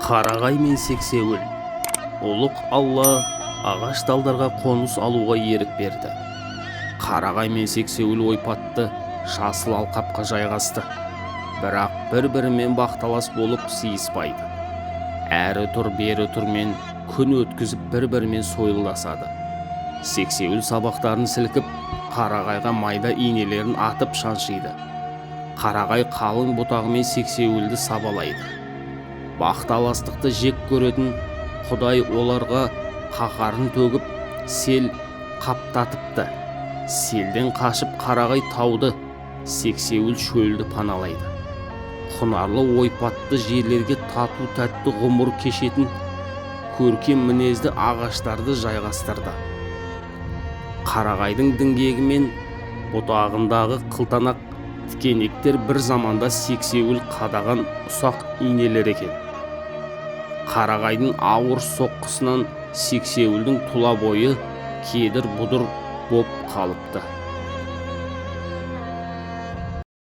Қарағай мен сексеуіл. Ұлық Алла ағаш талдарға қоныс алуға ерік берді. Қарағай мен сексеуіл ойпатты жасыл алқапқа жайғасты. Бірақ бір-бірімен бақталас болып сыйыспайды. Әрі тұр, бері тұрмен күн өткізіп, бір-бірімен сойылдасады. Сексеуіл сабақтарын сілкіп, қарағайға майда инелерін атып шаншиды. Қарағай қалың бұтағымен сексеуілді сабалайды. Бақталастықты жек көретін Құдай оларға қаһарын төгіп, сел қаптатыпты. Селден қашып, қарағай тауды, сексеуіл шөлді паналайды. Құнарлы ойпатты жерлерге тату тәтті ғұмыр кешетін көркем мінезді ағаштарды жайғастырды. Қарағайдың діңгегі мен бұтағындағы қылтанақ тікенектер бір заманда сексеуіл қадаған ұсақ инелер екен. Қарағайдың ауыр соққысынан сексеуілдің тұла бойы кедір бұдыр боп қалыпты.